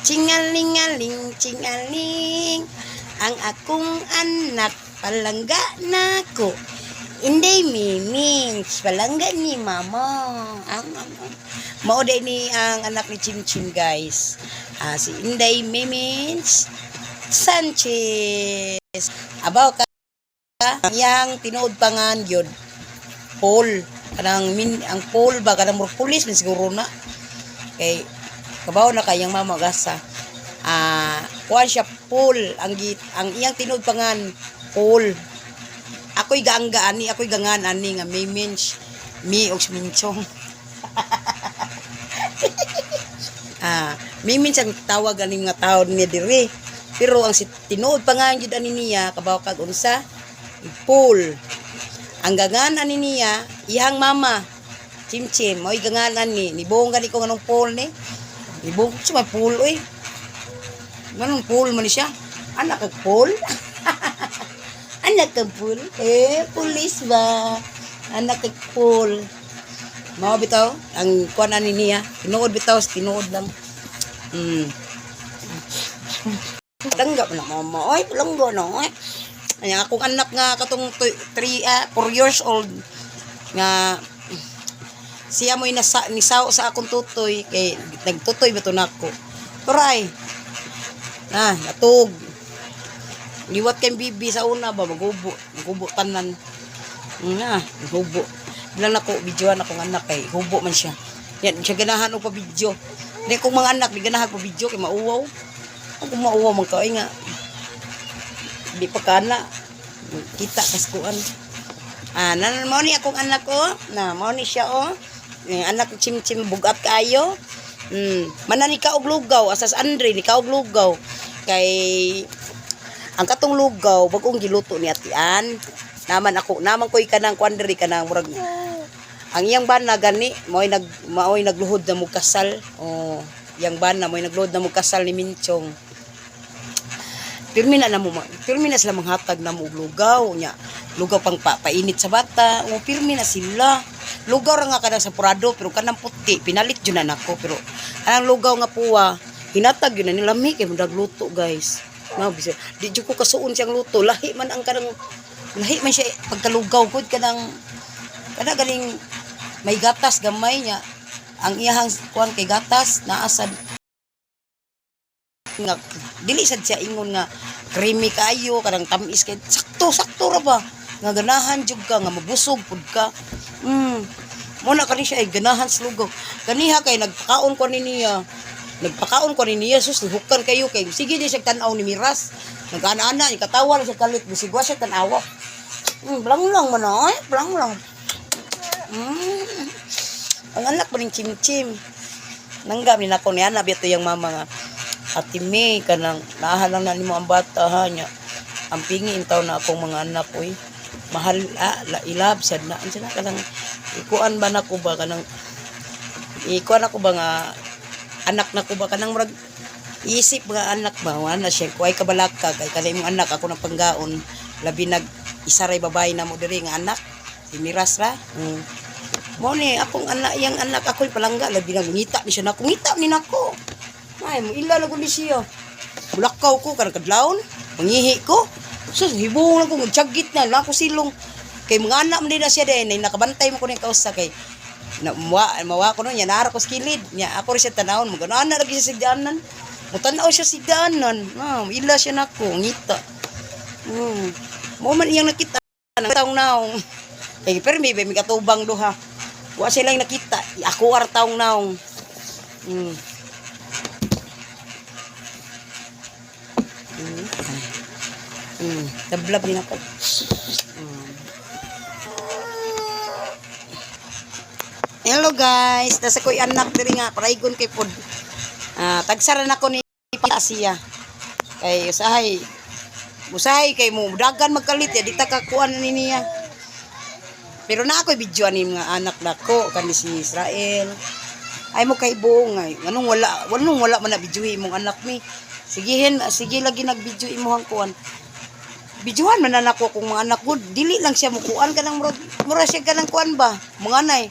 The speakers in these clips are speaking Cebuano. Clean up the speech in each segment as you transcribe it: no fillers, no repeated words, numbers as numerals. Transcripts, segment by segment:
Chingalingaling, chingaling. Ang akong anak, palangga nako. Inday Mimins, palangga ni mama. Ang. Mao day ni ang anak ni Chim Chim, guys. Ah, si Inday Mimins Sanchez. Abaw ka, iyang tinuod pangan gyud. Paul kanang min ang Paul ba, kanang murag pulis man siguro na. Kay kabaw na kayang mama gasa. Ah, kuan siya, Paul ang git ang iyang tinuod pangan, Paul. Ako'y gaangga ani, ako'y gangan ani nga Mimins mi og minchong. Ah, Mimins ang tawag ani nga tawon niya dire. Pero ang si tinuod pangan gyud ani niya, kabaw kag unsa? Paul. Ang gangan ani niya, iyang mama. Chimchim, mo'y gangan ani. Nibong gani ko nganong Paul ni. Nibong ko siya may Paul oy. Nganong Paul man ni siya? Anak kag Paul? Anak kag Paul? Eh, pulis ba? Anak kag Paul. Mao bitaw ang kuan ani niya. Tinuod bitaw, tinuod lang. Langga man na mama. Oy, langga na. Oy. Ay, akong anak nga katong 3, 4 years old nga siya mo'y nasa nisaw sa akong tutoy kay nagtutoy ba to nako. Pero ay na natug. Liwat kay bibi sa una ba, magubo, magubo tanan. Na, hubo. Bilang nako videoan akong anak kay hubo man siya. Yan siya ganahan og pa-video. Di kong mga anak di ganahan pa video kay mauwaw. Kung mauwaw man ka ay nga di pa kana kita kaskuan. Ah, nan mao ni akong anak ko. Na mao ni siya oh. Yung anak ni Chim Chim bugat kaayo. Manan ni kaog lugaw, asas Andre ni kaog lugaw. Kay ang katong lugaw bagong giluto ni Atian. Naman ako, naman ko'y kanang kuan diri, kanang murag ang iyang bana gani mao'y nagluhod na mo kasal. Oh, iyang bana mao'y nagluhod na mo kasal ni Minchong. Pirmi na namo, pirmi na sila manghatag na mo og lugaw nya, lugaw pang painit sa bata o pirmi na sila. Lugaw ra nga kada sa purado, pero kanang puti pinalit jud na nako, pero anang lugaw nga puwa hinatag yun na nila mi kay mudag luto, guys. No, bisa di jud ko kasuon siyang luto. Lahi man ang kanang lahi man siya pagkalugaw gud, kanang kana ganing may gatas gamay niya. Ang iyahang kuan kay gatas naa sad nga dili sad siya ingon nga creamy kaayo, kanang tamis kay sakto sakto ra ba nga ganahan jud ka nga mabusog pud ka. Mo na kani siya ay ganahan sa lugaw. Kaniha kay nagpakaon ko ni niya, nagpakaon ko ni niya. Sus, lihukan kayo kay sige di siya tan-aw ni Miras, nag-ana-ana ni katawa lang siya kalit, bisigwa siya tan-awa. Blang lang man ay blang lang. Ang anak pa ning Chim-Chim. Nanggam ni nako ni ana biya yung mama nga Ate May, kanang naahan lang na nimo ang bata ha nya. Ang pingi intaw na akong mga anak oy. Mahal ah, la, ilab sad na. Unsa na kanang ikuan ba nako ba, kanang ikuan ako ba nga anak na ko ba, kanang murag isip nga anak ba wala siya ko ay kabalaka kay kanay imong anak ako ng panggaon, labi nag isa ray babae na mo diri nga anak si Miras ra. Mo ni akong anak, yang anak ako'y palangga, labi nag ngita ni siya nako, ngita ni nako. Ay, mo ila lang ko ni siya. Mulakaw ko kanang kadlawon, mangihi ko. Sus, hibong lang ko magtsagit na, lang ko silong. Kay mga anak man din na siya din, ay nakabantay mo ko ni kausa kay na mawa, mawa ko nun, yan ko sa kilid. Nya ako rin siya tanawon, mo gano'n lagi siya sigdaanan. Mo tanaw siya sigdaanan. Ah, ila siya nako, ngita. Mo man iyang nakita nang taong naong. Kay pero may may katubang duha. Wa sila yung nakita. Ako ar taong naong. Tablab din ako. Hello guys, nasa ko'y anak diri nga paraygon kay pod. Ah, tagsaran ako ni Asia. Kay usahay usahay kay mo dagan magkalit ya, di ta kakuan ni niya. Pero na ako'y video ani mga anak nako kani si Israel. Ay mo kay buong ay anong wala man na video imong anak mi. Sigihin, sige lagi nag-video imong kuan. Videohan man na nako kung mga anak ko, dili lang siya mukuan kanang mura, mura siya kanang kuan ba. Mga anay.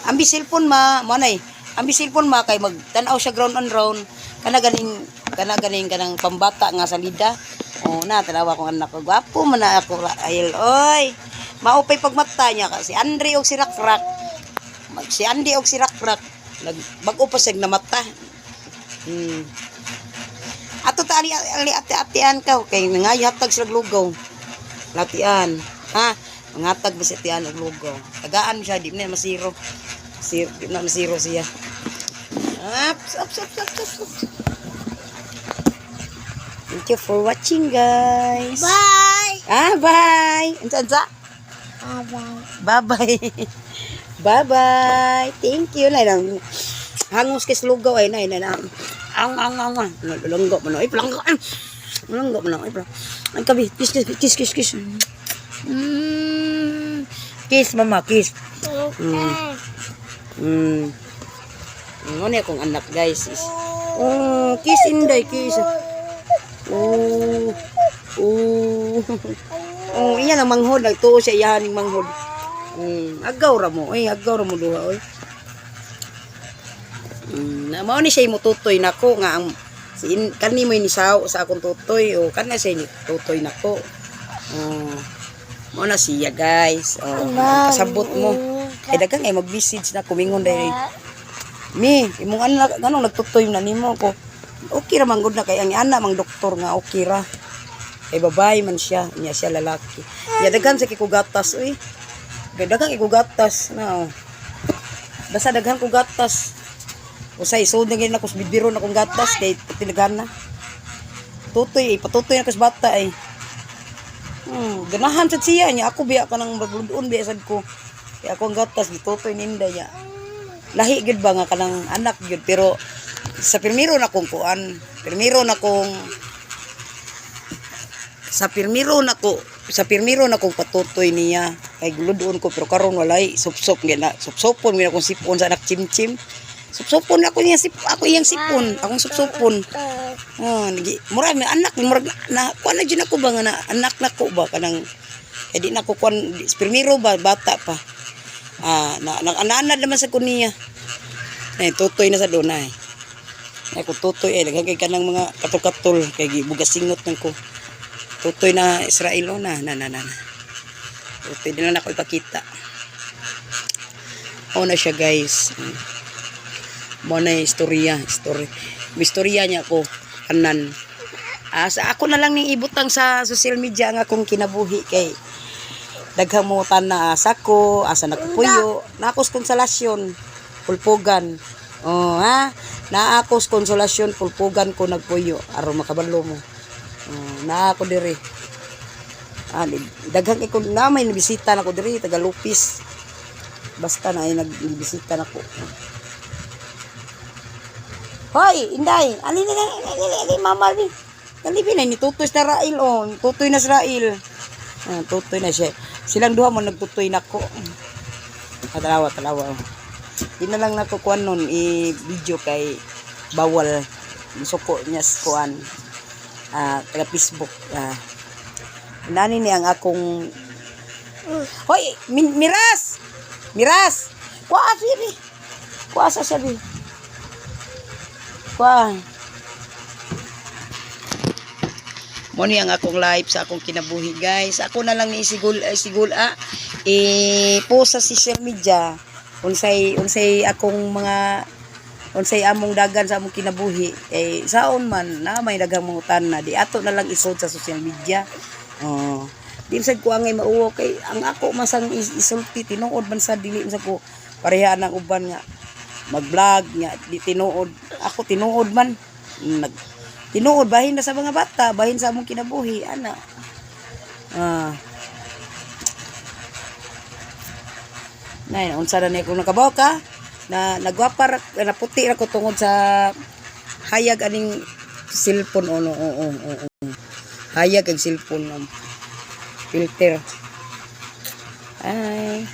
Ambi cellphone ma, mo anay. Ang cellphone ma kay magtan-aw siya ground and round. Kana ganing kanang pambata nga salida. Oh, na tanawa kong anak ko. Gwapo man na ako Rael. Oy. Maupay pagmata niya kasi Andre og si Rakrak. Si Andy og si Rakrak nag bag-o pa siya namata. Ato ta ali ali ate atian ka kay nangayhatag sila og lugaw. Latian. Ha? Mangatag ba si atian og lugaw? Tagaan siya di na masiro. Siro, di na masiro siya. Ups, ups, ups, ups, ups, ups. Thank you for watching, guys. Bye. Ah, bye. Unsa unsa? Bye. Bye-bye. Bye-bye. Thank you. Nay nang hangos kay lugaw ay nay nay na. Ang ang ang ang. Langgo man ay planggo. Langgo man ay planggo. Ay kabi, kiss kiss kiss kiss kiss. Kiss mama, kiss. Okay. Ano akong anak, guys, is. Oh, kiss inday, kiss. Oh. Oh. Oh, iya lang manghod nagtuo siya iyahan ning manghod. Agaw ra mo, oy, agaw ra mo duha oy. Na mao ni siya mututoy nako nga ang si in, kani mo ni saw sa akong tutoy o kana siya ni tutoy nako. Oh. Mao na siya, guys. Oh, kasabot mo. Ay daghang ay mag-message na kumingon dahil mi imong anak nganong nagtutoy na nimo ko. Okay ra man gud na kay ang ana mang doktor nga okay ra. Ay babae man siya, niya siya lalaki. Ya daghan sa kikugatas uy. Kay daghan ikugatas na oh. Basta daghan ko gatas. Usay sud na gyud nako sa bibiro na kong gatas kay tinaghan na. Tutoy, patutoy na kas bata ay. Ganahan sad siya niya ako biya ka nang magludon biya sad ko. Kay ako ang gatas gitutoy ninda niya. Lahi gyud ba nga kanang anak gyud pero sa pirmiro na kong kuan, pirmiro na kong sa pirmiro na ko sa pirmiro na kong patutoy niya kay guludon ko pero karon walay supsop gyud na supsopon gyud akong sipon sa anak chimchim supsopon ako niya sip ako iyang sipon akong supsopon. Oh, nagi murag na anak murag na kuan na jud ako ba nga na anak na ko ba kanang eh di na ko kuan pirmiro ba bata pa ah na, na ananad naman sa kuniya eh tutoy na sa dunay ay kung tutoy eh daghan kay kanang mga katol-katol kay gibugasingot nang ko tutoy na Israel oh, na na na na na. Tutoy din lang ako ipakita. O na siya, guys. Mo na yung istorya, story. May istorya niya ako kanan. Ah, sa ako na lang ning ibutang sa social media ang akong kinabuhi kay daghang mo na asa ko, asa nagpuyo, nakos konsolasyon, pulpugan. Oh, ha? Naakos konsolasyon, pulpugan ko nagpuyo aron makabalo mo. Oh, naa ko diri. Ah, daghang kay kung na may nabisita na ko diri taga Lupis. Basta na ay nagbisita na ko. Hoy, Inday, ali na ali ali ali mama ali. Dali binay ni tutoy sa Rail oh, tutoy na sa Rail. Ah, tutoy na siya. Silang duha mo nagtutoy nako. Ah, talawa, talawa. Oh. Di na lang nako kuan nun i-video kay bawal suko niya sa kuan. Ah, taga Facebook. Ah. Nani ni ang akong Hoy, Miras! Miras! Kuha siya bi. Kuha sa siya bi. Kuha. Mo ni ang akong life sa akong kinabuhi, guys. Ako na lang ni isigul eh, sigul ah i-post sa social media unsay unsay akong mga unsay among dagan sa among kinabuhi eh saon man na may daghang mangutan na di ato na lang isod sa social media. Oh. Di sad ko angay mauwo kay ang ako masang isulti tinuod man sa dili man sa ko pareha ng uban nga mag-vlog nga di tinuod ako tinuod man nag tinuod bahin na sa mga bata bahin sa among kinabuhi ana ah. Nay, unsa na niya kung nakabaw ka na nagwapa ra, naputi ra ko tungod sa hayag aning cellphone oh, no, oo, oo, oo. Hayag ang cellphone no. Filter ay.